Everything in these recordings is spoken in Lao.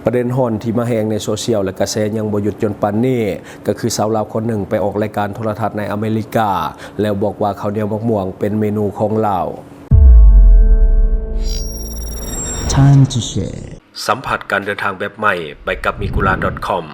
ປະເດັນຮ້ອນທີ່ມາແຮງໃນໂຊຊຽວ ແລະ ກະແສຍັງບໍ່ຢຸດຈົນປານນີ້ ກໍຄືຊາວລາວຄົນໜຶ່ງໄປອອກລາຍການໂທລະທັດໃນອາເມລິກາ ແລ້ວບອກວ່າເຂົ້າໜຽວໝາກມ່ວງເປັນເມນູຂອງລາວ. Time to share. ສຳຜັດການເດີນທາງແບບໃໝ່ ໄປກັບ migura.com.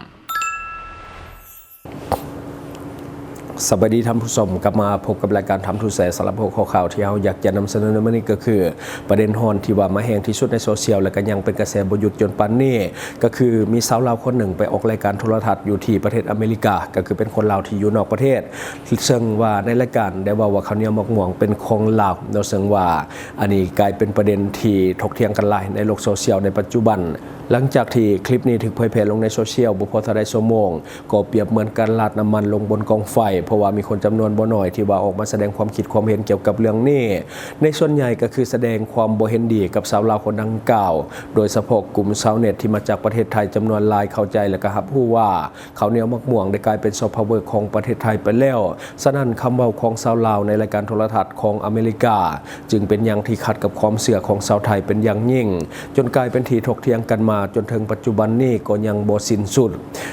ສະບາຍດີທ່ານຜູ້ຊົມ, ກັບມາພົບກັບລາຍການ Time to Share ສຳລັບຫົວຂໍ້ຂ່າວທີ່ເຮົາຢາກຈະນຳສະເໜີໃນມື້ນີ້ ກໍຄືປະເດັນຮ້ອນທີ່ວ່າມາແຮງທີ່ສຸດໃນໂຊຊຽວ ແລະ ກໍຍັງເປັນກະແສບໍ່ຢຸດຈົນປານນີ້ ກໍຄືມີຊາວລາວຄົນໜຶ່ງໄປອອກລາຍການໂທລະທັດຢູ່ທີ່ປະເທດອາເມລິກາ ກໍຄືເປັນຄົນລາວທີ່ຢູ່ນອກປະເທດ ເຊິ່ງວ່າໃນລາຍການໄດ້ເວົ້າວ່າເຂົ້າໜຽວໝາກມ່ວງເປັນຂອງລາວເນາະ, ເຊິ່ງວ່າອັນນີ້ກາຍເປັນປະເດັນທີ່ຖົກຖຽງກັນຫຼາຍໃນໂລກໂຊຊຽວໃນປັດຈຸບັນ. ຫຼັງຈາກທີ່ຄລິບນີ້ຖືກເຜີຍແຜ່ລົງໃນໂຊຊຽວບໍ່ພໍເທົ່າໃດຊົ່ວໂມງ, ກໍປຽບເໝືອນການລາດນ້ຳມັນລົງບົນກອງໄຟ, ເພາະວ່າມີຄົນຈຳນວນບໍ່ໜ້ອຍທີ່ວ່າອອກມາສະແດງຄວາມຄິດຄວາມເຫັນກ່ຽວກັບເລື່ອງນີ້. ໃນສ່ວນໃຫຍ່ກໍຄືສະແດງຄວາມບໍ່ເຫັນດີກັບຊາວລາວຄົນດັ່ງກ່າວ, ໂດຍສະເພາະກຸ່ມຊາວເນັດທີ່ມາຈາກປະເທດໄທຈຳນວນຫຼາຍເຂົ້າໃຈ ແລະ ກໍຮັບຮູ້ວ່າ ເຂົ້າໜຽວໝາກມ່ວງໄດ້ກາຍເປັນຊອບພາວເວີຂອງປະເທດໄທໄປແລ້ວ. ສະນັ້ນ, ຄຳເວົ້າຂອງຊາວລາວໃນລາຍການໂທລະທັດຂອງອາເມລິກາ ຈຶ່ງເປັນຫຍັງທີ່ຂັດກັບຄວາມເຊື່ອຂອງຊາວໄທເປັນຢ່າງຍິ່ງ, ຈົນກາຍເປັນທີ່ຖົກຖຽງກັນມາຈົນເຖິງປັດຈຸບັນນີ້ກໍຍັງບໍ່ສິ້ນສຸດ.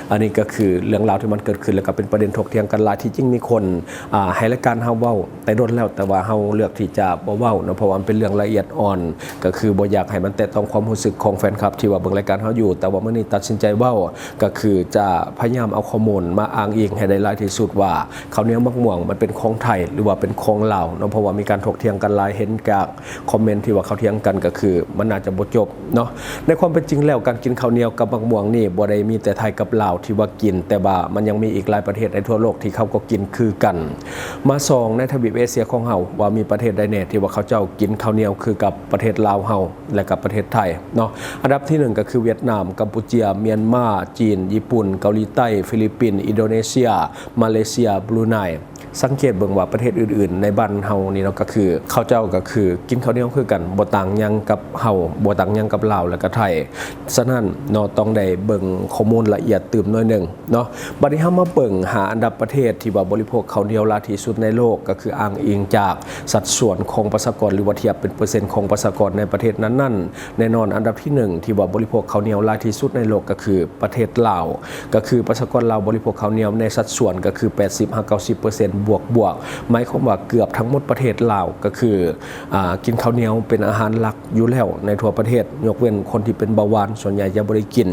ອັນນີ້ກໍຄືເລື່ອງລາວທີ່ມັນເກີດຂຶ້ນ ແລ້ວກໍເປັນປະເດັນຖົກຖຽງກັນຫຼາຍ. ທີ່ຈິງມີຄົນ ອາ ໃຫ້ລາຍການເຮົາເວົ້າແຕ່ດົນແລ້ວ, ແຕ່ວ່າເຮົາເລືອກທີ່ຈະບໍ່ເວົ້າເນາະ, ເພາະວ່າມັນເປັນເລື່ອງລະອຽດອ່ອນ, ກໍຄືບໍ່ຢາກໃຫ້ມັນແຕະຕ້ອງຄວາມຮູ້ສຶກຂອງແຟນຄລັບທີ່ວ່າເບິ່ງລາຍການເຮົາຢູ່. ແຕ່ວ່າມື້ນີ້ຕັດສິນໃຈເວົ້າ, ກໍຄືຈະພະຍາຍາມເອົາຂໍ້ມູນມາອ້າງອີງໃຫ້ໄດ້ຫຼາຍທີ່ສຸດວ່າ ເຂົ້າໜຽວໝາກມ່ວງມັນເປັນຂອງໄທ ຫຼືວ່າເປັນຂອງລາວເນາະ, ເພາະວ່າມີການຖົກຖຽງກັນຫຼາຍ, ເຫັນຈາກຄອມເມັນທີ່ວ່າເຂົາຖຽງກັນ ກໍຄືມັນໜ້າຈະບໍ່ຈົບເນາະ. ໃນຄວາມເປັນຈິງແລ້ວ ການກິນເຂົ້າໜຽວກັບໝາກມ່ວງນີ້ບໍ່ໄດ້ມີແຕ່ໄທກັບລາວທີ່ວ່າກິນ, ແຕ່ວ່າມັນຍັງມີອີກຫຼາຍປະເທດໃນທົ່ວໂລກທີ່ເຂົາກໍກິນຄືກັນ. ມາສອງ ໃນທະວີບເອເຊຍຂອງເຮົາ ວ່າມີປະເທດໃດແດ່ທີ່ວ່າເຂົາເຈົ້າກິນເຂົ້າໜຽວຄືກັບປະເທດລາວເຮົາ ແລະ ກັບປະເທດໄທເນາະ. ອັນດັບທີໜຶ່ງ ກໍຄືຫວຽດນາມ, ກຳປູເຈຍ, ມຽນມາ, ຈີນ, ຍີ່ປຸ່ນ, ເກົາຫຼີໃຕ້, ຟີລິບປິນ, ອິນໂດເນເຊຍ, ມາເລເຊຍ, ບຣູໄນ. ສັງເກດເບິ່ງວ່າປະເທດອື່ນໆໃນບ້ານເຮົານີ້ເນາະ ກໍຄືເຂົາເຈົ້າກໍຄືກິນເຂົ້າໜຽວຄືກັນ, ບໍ່ຕ່າງຫຍັງກັບເຮົາ, ບໍ່ຕ່າງຫຍັງກັບລາວ ແລະ ກໍໄທ. ສະນັ້ນເນາະ ຕ້ອງໄດ້ເບິ່ງຂໍ້ມູນລະອຽດຕື່ມໜ້ອຍໜຶ່ງເນາະ. ບັດນີ້ເຮົາມາເບິ່ງຫ້າອັນດັບປະເທດທີ່ວ່າບໍລິໂພກເຂົ້າໜຽວຫຼາຍທີ່ສຸດໃນໂລກ, ກໍຄືອ້າງອີງຈາກສັດສ່ວນຂອງປະຊາກອນ ຫຼືວ່າທຽບເປັນເປີເຊັນຂອງປະຊາກອນໃນປະເທດນັ້ນໆ. ແນ່ນອນ ອັນດັບທີໜຶ່ງທີ່ວ່າບໍລິໂພກເຂົ້າໜຽວຫຼາຍທີ່ສຸດໃນໂລກ ກໍຄື ປະເທດລາວ ກໍຄືປະຊາກອນລາວບໍລິໂພກເຂົ້າໜຽວໃນສັດສ່ວນກໍຄືແປດສິບຫາເກົ້າສິບເປີເຊັນບວກໆ ໝາຍຄວາມວ່າເກືອບທັງໝົດປະເທດລາວ ກໍຄື ອາ ກິນເຂົ້າໜຽວເປັນອາຫານຫຼັກຢູ່ແລ້ວໃນທົ່ວປະເທດ, ຍົກເວັ້ນຄົນທີ່ເປັນເບົາຫວານ ສ່ວນໃຫຍ່ຈະບໍ່ໄດ້ກິນ.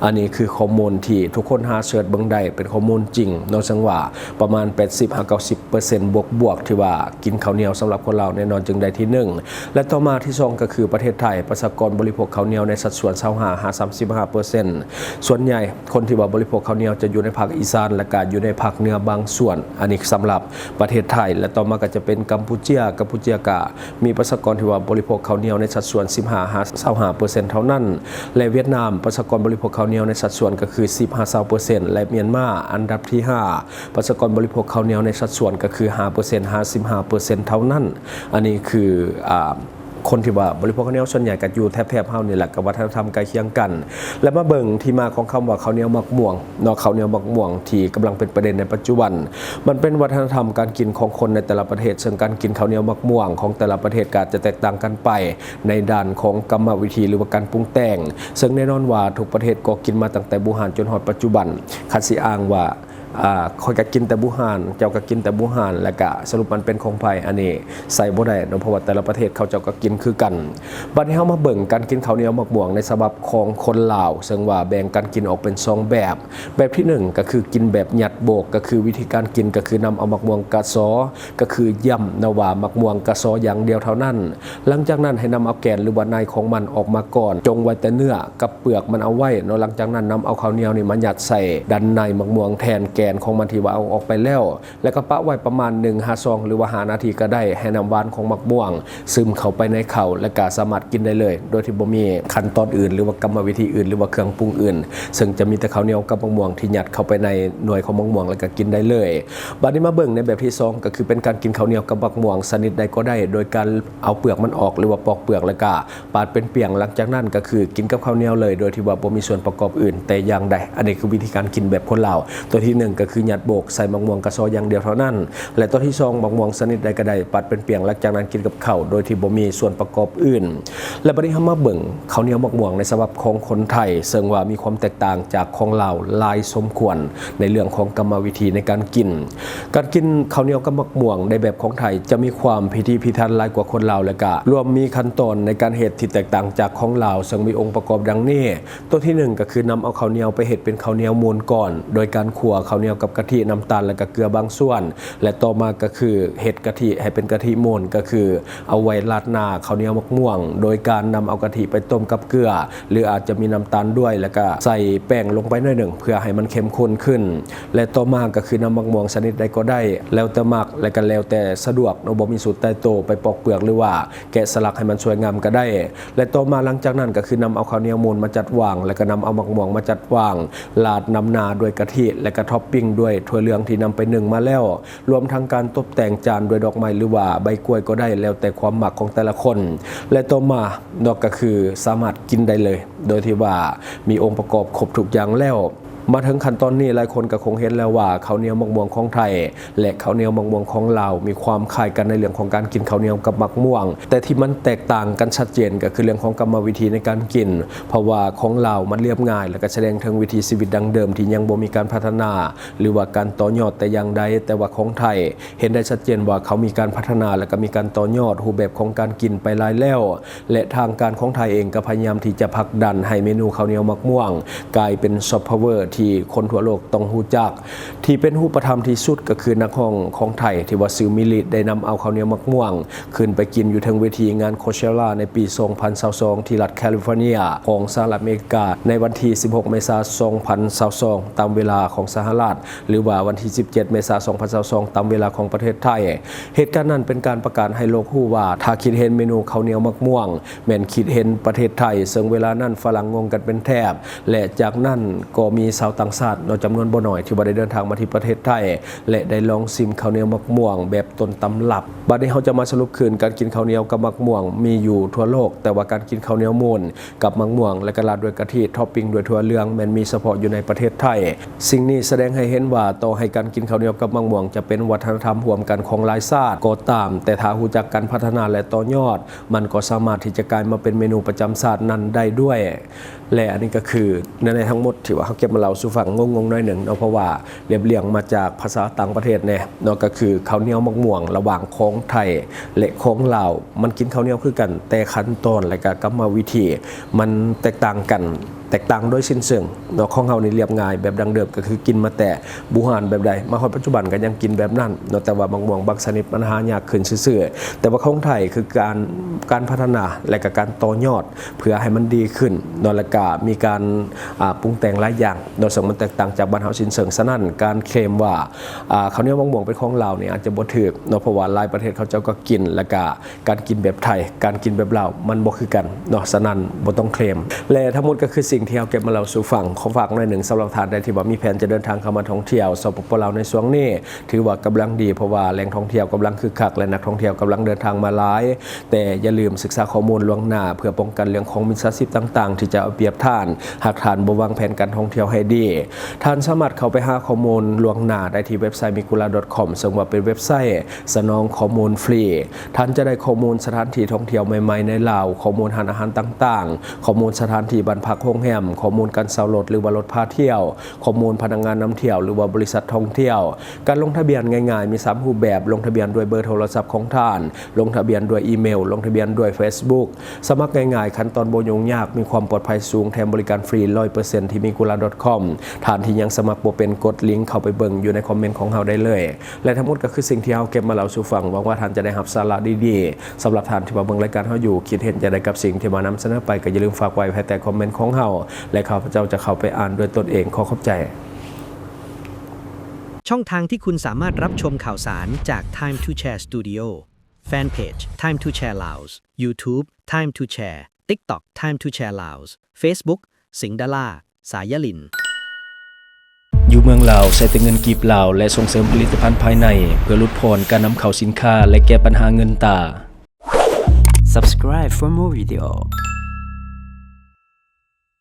ອັນນີ້ຄືຂໍ້ມູນທີ່ທຸກຄົນຫາເສີດເບິ່ງໄດ້ ເປັນຂໍ້ມູນຈິງເນາະ, ເຊິ່ງວ່າປະມານແປດສິບຫາເກົ້າສິບເປີເຊັນບວກໆ ທີ່ວ່າກິນເຂົ້າໜຽວສຳລັບຄົນລາວ ແນ່ນອນຈຶ່ງໄດ້ທີໜຶ່ງ. ແລະ ຕໍ່ມາທີສອງ ກໍຄືປະເທດໄທ, ປະຊາກອນບໍລິໂພກເຂົ້າໜຽວໃນສັດສ່ວນຊາວຫ້າຫາສາມສິບຫ້າເປີເຊັນ. ສ່ວນໃຫຍ່ຄົນທີ່ວ່າບໍລິໂພກເຂົ້າໜຽວຈະຢູ່ໃນພາກອີສານ ແລະ ກະຢູ່ໃນພາກເໜືອບາງສ່ວນ. ອັນນີ້ສຳລັບປະເທດໄທ. ແລະ ຕໍ່ມາກໍຈະເປັນກຳປູເຈຍ, ກຳປູເຈຍກະມີປະຊາກອນທີ່ວ່າບໍລິໂພກເຂົ້າໜຽວໃນສັດສ່ວນສິບຫ້າຫາຊາວຫ້າເປີເຊັນເທົ່ານັ້ນ. ແລະ ຫວຽດນາມ, ປະຊາກອນບໍລິໂພກເຂົ້າໜຽວໃນສັດສ່ວນກໍຄືສິບຫາຊາວເປີເຊັນ. ແລະ ມຽນມາ, ອັນດັບທີຫ້າ, ປະຊາກອນບໍລິໂພກເຂົ້າໜຽວໃນສັດສ່ວນກໍຄືຫ້າເປີເຊັນຫາສິບຫ້າເປີເຊັນເທົ່ານັ້ນ. ອັນນີ້ຄື ອາ ຄົນທີ່ວ່າບໍລິໂພກເຂົ້າໜຽວສ່ວນໃຫຍ່ກໍຢູ່ແຖບໆເຮົານີ້ແຫຼະ, ກັບວັດທະນະທຳໃກ້ຄຽງກັນ. ແລະ ມາເບິ່ງທີ່ມາຂອງຄຳວ່າເຂົ້າໜຽວໝາກມ່ວງເນາະ, ເຂົ້າໜຽວໝາກມ່ວງທີ່ກຳລັງເປັນປະເດັນໃນປັດຈຸບັນ. ມັນເປັນວັດທະນະທຳການກິນຂອງຄົນໃນແຕ່ລະປະເທດ, ເຊິ່ງການກິນເຂົ້າໜຽວໝາກມ່ວງຂອງແຕ່ລະປະເທດກໍອາດຈະແຕກຕ່າງກັນໄປໃນດ້ານຂອງກຳມະວິທີ ຫຼືວ່າການປຸງແຕ່ງ. ເຊິ່ງແນ່ນອນວ່າທຸກປະເທດກໍກິນມາຕັ້ງແຕ່ບູຮານຈົນຮອດປັດຈຸບັນ. ຄັນຊິອ້າງວ່າ ອາ ຂ້ອຍກໍກິນແຕ່ບູຮານ, ເຈົ້າກໍກິນແຕ່ບູຮານ, ແລ້ວກະສະຫຼຸບມັນເປັນຂອງໃຜ? ອັນນີ້ໃຊ້ບໍ່ໄດ້ເນາະ, ເພາະວ່າແຕ່ລະປະເທດເຂົາເຈົ້າກໍກິນຄືກັນ. ບັດນີ້ເຮົາມາເບິ່ງການກິນເຂົ້າໜຽວໝາກມ່ວງໃນສະບັບຂອງຄົນລາວ, ເຊິ່ງວ່າແບ່ງການກິນອອກເປັນສອງແບບ. ແບບທີໜຶ່ງ ກໍຄືກິນແບບຍັດໂບກ, ກໍຄືວິທີການກິນກໍຄືນຳເອົາໝາກມ່ວງກະຊໍ, ກໍຄືຢ້ຳນະວ່າໝາກມ່ວງກະຊໍຢ່າງດຽວເທົ່ານັ້ນ. ຫຼັງຈາກນັ້ນໃຫ້ນຳເອົາແກນ ຫຼືວ່າໃນຂອງມັນອອກມາກ່ອນ, ຈົ່ງໄວ້ແຕ່ເນື້ອກັບ ເປືອກມັນເອົາໄວ້ເນາະ. ຫຼັງຈາກນັ້ນນຳເອົາເຂົ້າໜຽວນີ້ມາຍັດໃສ່ດ້ານໃນໝາກມ່ວງແທນແກນຂອງມັນທີ່ວ່າເອົາອອກໄປແລ້ວ, ແລ້ວກໍປະໄວ້ປະມານໜຶ່ງຫາສອງ ຫຼືວ່າຫ້ານາທີກໍໄດ້, ໃຫ້ນ້ຳຫວານຂອງໝາກມ່ວງຊຶມເຂົ້າໄປໃນເຂົ້າ ແລ້ວກໍສາມາດກິນໄດ້ເລີຍ ໂດຍທີ່ບໍ່ມີຂັ້ນຕອນອື່ນ ຫຼືວ່າກຳມະວິທີອື່ນ ຫຼືວ່າເຄື່ອງປຸງອື່ນ, ເຊິ່ງຈະມີແຕ່ເຂົ້າໜຽວກັບໝາກມ່ວງທີ່ຍັດເຂົ້າໄປໃນໜ່ວຍຂອງໝາກມ່ວງ ແລ້ວກໍກິນໄດ້ເລີຍ. ບັດນີ້ມາເບິ່ງໃນແບບທີສອງ ກໍຄືເປັນການກິນເຂົ້າໜຽວກັບໝາກມ່ວງຊະນິດໃດກໍໄດ້ ໂດຍການ ເອົາເປືອກມັນອອກ ຫຼືວ່າປອກເປືອກ ແລ້ວກະປາດເປັນປ່ຽງ, ຫຼັງຈາກນັ້ນກໍຄືກິນກັບເຂົ້າໜຽວເລີຍ ໂດຍທີ່ວ່າບໍ່ມີສ່ວນປະກອບອື່ນແຕ່ຢ່າງໃດ. ອັນນີ້ຄືວິທີການກິນແບບຄົນລາວ. ຕົວທີໜຶ່ງ ກໍຄືຍັດໂບກໃສ່ໝາກມ່ວງກະຊໍຢ່າງດຽວເທົ່ານັ້ນ ແລະ ໂຕທີສອງ ໝາກມ່ວງຊະນິດໃດກໍໄດ້ ປັດເປັນປ່ຽງ ຫຼັງຈາກນັ້ນກິນກັບເຂົ້າໂດຍທີ່ບໍ່ມີສ່ວນປະກອບອື່ນ. ແລະ ບັດນີ້ເຮົາມາເບິ່ງເຂົ້າໜຽວໝາກມ່ວງໃນສະບັບຂອງຄົນໄທ ເຊິ່ງວ່າມີຄວາມແຕກຕ່າງຈາກຂອງລາວຫຼາຍສົມຄວນ ໃນເລື່ອງຂອງກຳມະວິທີໃນການກິນ. ການກິນເຂົ້າໜຽວກັບໝາກມ່ວງໃນແບບຂອງໄທ ຈະມີຄວາມພິຖີພິຖັນຫຼາຍກວ່າຄົນລາວ ແລະ ກະລວມມີຂັ້ນຕອນໃນການເຮັດທີ່ແຕກຕ່າງຈາກຂອງລາວ ເຊິ່ງມີອົງປະກອບດັ່ງນີ້. ໂຕທີໜຶ່ງ ກໍຄືນຳເອົາເຂົ້າໜຽວໄປເຮັດເປັນເຂົ້າໜຽວມູນກ້ອນ ໂດຍການຂົ້ວເຂົ້າໜຽວກັບກະທິ, ນ້ຳຕານ ແລະ ກະເກືອບາງສ່ວນ ແລະ ຕໍ່ມາກໍຄືເຮັດກະທິໃຫ້ເປັນກະທິມູນ ກໍຄືເອົາໄວ້ລາດໜ້າເຂົ້າໜຽວໝາກມ່ວງ ໂດຍການນຳເອົາກະທິໄປຕົ້ມກັບເກືອ ຫຼື ອາດຈະມີນ້ຳຕານດ້ວຍ ແລ້ວກໍໃສ່ແປ້ງລົງໄປໜ້ອຍໜຶ່ງ ເພື່ອໃຫ້ມັນເຂັ້ມຂຸ້ນຂຶ້ນ ແລະ ຕໍ່ມາກໍຄືນຳໝາກມ່ວງຊະນິດໃດກໍໄດ້ ແລ້ວແຕ່ມັກ ແລະ ກໍແລ້ວແຕ່ສະດວກເນາະ ບໍ່ມີສູດຕາຍໂຕ ໄປປອກເປືອກ ຫຼືວ່າແກະສະຫຼັກໃຫ້ມັນສວຍງາມກໍໄດ້ ແລະ ຕໍ່ມາຫຼັງຈາກນັ້ນກໍຄືນຳເອົາເຂົ້າໜຽວມູນມາຈັດວາງ ແລະ ກໍນຳເອົາໝາກມ່ວງມາຈັດວາງ ລາດນຳໜ້າດ້ວຍກະທິ ແລະ ກໍທັອບປິງດ້ວຍຖົ່ວເຫຼືອງທີ່ນຳໄປໜຶ້ງມາແລ້ວ ລວມທັງການຕົບແຕ່ງຈານດ້ວຍດອກໄມ້ ຫຼືວ່າໃບກ້ວຍກໍໄດ້ ແລ້ວແຕ່ຄວາມມັກຂອງແຕ່ລະຄົນ ແລະ ຕໍ່ມາເນາະ ກໍຄືສາມາດກິນໄດ້ເລີຍ ໂດຍທີ່ວ່າມີອົງປະກອບຄົບທຸກຢ່າງແລ້ວ. ມາເຖິງຂັ້ນຕອນນີ້ ຫຼາຍຄົນກໍຄົງເຫັນແລ້ວວ່າ ເຂົ້າໜຽວໝາກມ່ວງຂອງໄທ ແລະ ເຂົ້າໜຽວໝາກມ່ວງຂອງລາວ ມີຄວາມຄ້າຍກັນໃນເລື່ອງຂອງການກິນເຂົ້າໜຽວກັບໝາກມ່ວງ, ແຕ່ທີ່ມັນແຕກຕ່າງກັນຊັດເຈນກໍຄືເລື່ອງຂອງກຳມະວິທີໃນການກິນ, ເພາະວ່າຂອງລາວມັນລຽບງ່າຍ ແລະ ກໍສະແດງເຖິງວິຖີຊີວິດດັ້ງເດີມທີ່ຍັງບໍ່ມີການພັດທະນາ ຫຼືວ່າການຕໍ່ຍອດແຕ່ຢ່າງໃດ, ແຕ່ວ່າຂອງໄທ ເຫັນໄດ້ຊັດເຈນວ່າເຂົາມີການພັດທະນາ ແລະ ກໍມີການຕໍ່ຍອດຮູບແບບຂອງການກິນໄປຫຼາຍແລ້ວ ແລະ ທາງການຂອງໄທເອງກໍພະຍາຍາມທີ່ຈະຜັກດັນໃຫ້ເມນູເຂົ້າໜຽວໝາກມ່ວງກາຍເປັນຊອບພາວເວີທີ່ຄົນທົ່ວໂລກຕ້ອງຮູ້ຈັກ. ທີ່ເປັນຮູບປະທຳທີ່ສຸດກໍຄືນັກຮ້ອງຂອງໄທທີ່ວ່າຊື່ມິລິ ໄດ້ນຳເອົາເຂົ້າໜຽວໝາກມ່ວງຂຶ້ນໄປກິນຢູ່ເທິງເວທີງານໂຄເຊລາໃນປີສອງພັນຊາວສອງ ທີ່ລັດແຄລິຟໍເນຍຂອງສະຫະລັດອາເມລິກາ ໃນວັນທີສິບຫົກ ເມສາ ສອງພັນຊາວສອງ ຕາມເວລາຂອງສະຫະລັດ ຫຼືວ່າວັນທີສິບເຈັດ ເມສາ ສອງພັນຊາວສອງ ຕາມເວລາຂອງປະເທດໄທ. ເຫດການນັ້ນເປັນການປະກາດໃຫ້ໂລກຮູ້ວ່າ ຖ້າຄິດເຫັນເມນູເຂົ້າໜຽວໝາກມ່ວງ ແມ່ນຄິດເຫັນປະເທດໄທ, ເຊິ່ງເວລານັ້ນຝຣັ່ງງົງກັນເປັນແຖບ ແລະ ຈາກນັ້ນກໍມີຊາວຕ່າງຊາດເນາະ ຈຳນວນບໍ່ໜ້ອຍທີ່ວ່າໄດ້ເດີນທາງມາທີ່ປະເທດໄທ ແລະ ໄດ້ລອງຊິມເຂົ້າໜຽວໝາກມ່ວງແບບຕົ້ນຕຳລັບ. ບັດນີ້ເຮົາຈະມາສະຫຼຸບຄືນ ການກິນເຂົ້າໜຽວກັບໝາກມ່ວງມີຢູ່ທົ່ວໂລກ, ແຕ່ວ່າການກິນເຂົ້າໜຽວມູນ ກັບໝາກມ່ວງ ແລະ ກະລາດດ້ວຍກະທິ ທັອບປິງດ້ວຍຖົ່ວເຫຼືອງ ແມ່ນມີສະເພາະຢູ່ໃນປະເທດໄທ. ສິ່ງນີ້ສະແດງໃຫ້ເຫັນວ່າ ຕໍ່ໃຫ້ການກິນເຂົ້າໜຽວກັບໝາກມ່ວງຈະເປັນວັດທະນະທຳຮ່ວມກັນຂອງຫຼາຍຊາດກໍຕາມ, ແຕ່ຖ້າຮູ້ຈັກການພັດທະນາ ແລະ ຕໍ່ຍອດ, ມັນກໍສາມາດທີ່ຈະກາຍມາເປັນເມນູປະຈຳຊາດນັ້ນໄດ້ດ້ວຍ. ແລະ ອັນນີ້ກໍຄືໃນໆທັງໝົດທີ່ວ່າເຮົາເກັບມາເລົ່າສູ່ຟັງ ງົງໆໜ້ອຍໜຶ່ງເນາະ, ເພາະວ່າລຽບລຽງມາຈາກພາສາຕ່າງປະເທດແດ່ເນາະ, ກໍຄືເຂົ້າໜຽວໝາກມ່ວງລະຫວ່າງຂອງໄທ ແລະ ຂອງລາວ. ມັນກິນເຂົ້າໜຽວຄືກັນ, ແຕ່ຂັ້ນຕອນ ແລະ ກະກຳມະວິທີມັນແຕກຕ່າງກັນ, ແຕກຕ່າງໂດຍສິ້ນເຊີງເນາະ. ຂອງເຮົານີ້ລຽບງ່າຍແບບດັ້ງເດີມ ກໍຄືກິນມາແຕ່ບູຮານແບບໃດ ມາຮອດປັດຈຸບັນກໍຍັງກິນແບບນັ້ນເນາະ, ແຕ່ວ່າໝາກມ່ວງບາງຊະນິດມັນຫາຍາກຂຶ້ນຊື່ໆ. ແຕ່ວ່າຂອງໄທຄືການ, ການພັດທະນາ ແລະ ກະການຕໍ່ຍອດເພື່ອໃຫ້ມັນດີຂຶ້ນເນາະ, ແລະ ກະມີການ, ອາ, ປຸງແຕ່ງຫຼາຍຢ່າງເນາະ, ເຊິ່ງມັນແຕກຕ່າງຈາກບ້ານເຮົາສິ້ນເຊີງ. ສະນັ້ນ ການເຄລມວ່າ, ອາ, ເຂົ້າໜຽວໝາກມ່ວງເປັນຂອງລາວນີ້ອາດຈະບໍ່ຖືກເນາະ, ເພາະວ່າຫຼາຍປະເທດເຂົາເຈົ້າກໍກິນ ແລະ ກະ ການກິນແບບໄທ ການກິນແບບລາວມັນບໍ່ຄືກັນເນາະ, ສະນັ້ນບໍ່ຕ້ອງເຄລມ. ແລະ ທັງໝົດກໍຄືສິ່ງທີ່ເຮົາເກັບມາເລົ່າສູ່ຟັງ. ຂໍຝາກໜ້ອຍໜຶ່ງ ສຳລັບທ່ານໃດທີ່ວ່າມີແຜນຈະເດີນທາງເຂົ້າມາທ່ອງທ່ຽວ ສປປ ລາວ ໃນຊ່ວງນີ້ ຖືວ່າກຳລັງດີ, ເພາະວ່າແຫຼ່ງທ່ອງທ່ຽວກຳລັງຄຶກຄັກ ແລະ ນັກທ່ອງທ່ຽວກຳລັງເດີນທາງມາຫຼາຍ. ແຕ່ຢ່າລືມສຶກສາຂໍ້ມູນລ່ວງໜ້າ ເພື່ອປ້ອງກັນເລື່ອງຂອງມິດສາຊີບຕ່າງໆ ທີ່ຈະເອົາປຽບທ່ານ ຫາກທ່ານບໍ່ວາງແຜນການທ່ອງທ່ຽວໃຫ້ດີ. ທ່ານສາມາດເຂົ້າໄປຫາຂໍ້ມູນລ່ວງໜ້າໄດ້ທີ່ເວັບໄຊ ມີກູລາ ດອດຄອມ ເຊິ່ງວ່າເປັນເວັບໄຊສະໜອງຂໍ້ມູນຟຣີ. ທ່ານຈະໄດ້ຂໍ້ມູນສະຖານທີ່ທ່ອງທ່ຽວໃໝ່ໆໃນລາວ, ຂໍ້ມູນຮ້ານອາຫານຕ່າງໆ, ຂໍ້ມູນສະຖານທີ່ບ້ານພັກໂຮງແຮມ, ຂໍ້ມູນການເຊົ່າລົດ ຫຼືວ່າລົດພາທ່ຽວ, ຂໍ້ມູນພະນັກງານນຳທ່ຽວ ຫຼືວ່າບໍລິສັດທ່ອງທ່ຽວ. ການລົງທະບຽນງ່າຍໆ ມີສາມຮູບແບບ: ລົງທະບຽນດ້ວຍເບີໂທລະສັບຂອງທ່ານ, ລົງທະບຽນດ້ວຍອີເມວ, ລົງທະບຽນດ້ວຍເຟສບຸກ. ສະໝັກງ່າຍໆ, ຂັ້ນຕອນບໍ່ຫຍຸ້ງຍາກ, ມີຄວາມປອດໄພສູງ, ແຖມບໍລິການຟຣີ ຮ້ອຍເປີເຊັນ ທີ່ມີກູລາ ດອດຄອມ. ທ່ານທີ່ຍັງສະໝັກບໍ່ເປັນ, ກົດລິງເຂົ້າໄປເບິ່ງຢູ່ໃນຄອມເມັນຂອງເຮົາໄດ້ເລີຍ. ແລະ ທັງໝົດກໍຄືສິ່ງທີ່ເຮົາເກັບມາເລົ່າສູ່ຟັງ. ຫວັງວ່າທ່ານຈະໄດ້ຮັບສາລະດີໆ. ສຳລັບທ່ານທີ່ວ່າເບິ່ງລາຍການເຮົາຢູ່, ຄິດເຫັນຈັ່ງໃດກັບສິ່ງທີ່ມານຳສະເໜີໄປ, ກໍຢ່າລືມຝາກໄວ້ພາຍໃຕ້ຄອມເມັນຂອງເຮົາ ແລະ ຂ້າພະເຈົ້າຈະເຂົ້າໄປອ່ານດ້ວຍຕົນເອງ. ຂໍຂອບໃຈ. ช่องทางที่คุณสามารถรับชมข่าวสารจาก Time to Share Studio Fanpage Time to Share Laos YouTube Time to Share TikTok Time to Share Laos Facebook สิงห์ดารา สายลิน ຢູ່ເມືອງລາວໃຊ້ແຕ່ເງິນກີບລາວ ແລະ ສົ່ງເສີມຜະລິດຕະພັນພາຍໃນ ເພື່ອຫຼຸດຜ່ອນການນຳເຂົ້າສິນຄ້າ ແລະ ແກ້ບັນຫາເງິນຕາ. Subscribe for more video.